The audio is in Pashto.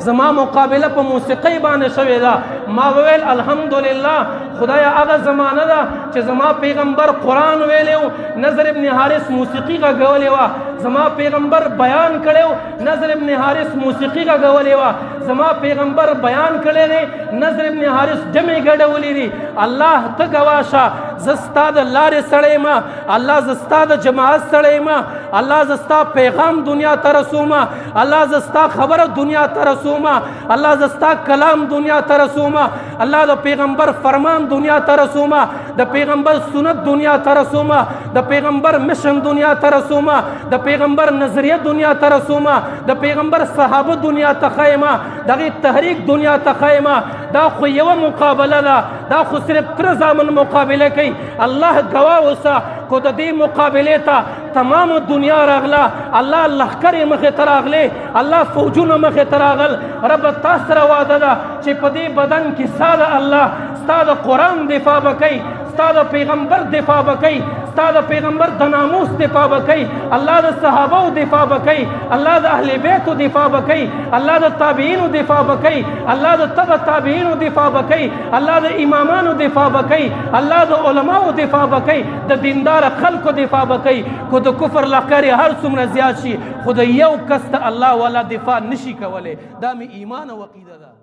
زما مقابله په موسیقۍ باندې شوې ده. ما وویل الحمدلله خدایا هغه زمانه ده چې زما پیغمبر قرآن ویلی و، نظر ابن حارث موسیقي غږولې وه. زما پیغمبر بیان کړی و، نظر ابن حارث موسیقي غږولې وه. زما پیغمبر بیان کړی دی، نظر ابن حارث جمع ګډولې دي. الله ته ګواه شه، زه ستا د لارې سړی یم، الله زه ستا د جماعت سړی یم، الله زه ستا پیغام دنیا ته رسوم، الله زه ستا خبره دنیا ته رسوم، الله زه ستا کلام دنیا ته رسوم، الله د پیغمبر فرمان دنیا ته رسوم، د پیغمبر سنت دنیا ته رسوم، د پیغمبر مشن دنیا ته رسوم، د پیغمبر نظریه دنیا ته رسوم، د پیغمبر صحابه دنیا ته ښیم، دغه تحریک دنیا ته ښیم. دا خو یوه مقابله ده، دا خو صرف تر زامن مقابله کوي. الله ګواه اوسه کو د دې مقابلې ته تمام دنیا راغله، الله لښکرې مخې ته راغلې، الله فوجونه مخې ته راغل. رب تا سره وعده ده چې په دې بدن کې ستا د الله، ستا د قرآن دفاع به کوي، ستا د پیغمبر دفاع به کوي، ستا د پیغمبر د ناموس دفاع به کوي، الله د صحابو دفاع به کوي، الله د اهل بیتو دفاع به کوي، الله د تابعینو دفاع به کوي، الله د تبع تابعینو دفاع به کوي، الله د امامانو دفاع به کوي، الله د علماو دفاع به کوي، د دیندار خلکو دفاع به کوي. کو د کفر لښکرې هر څومره زیات شي، خو د یو کس ته الله والا دفاع نشي کولی. دا مې ایمان او عقیده ده.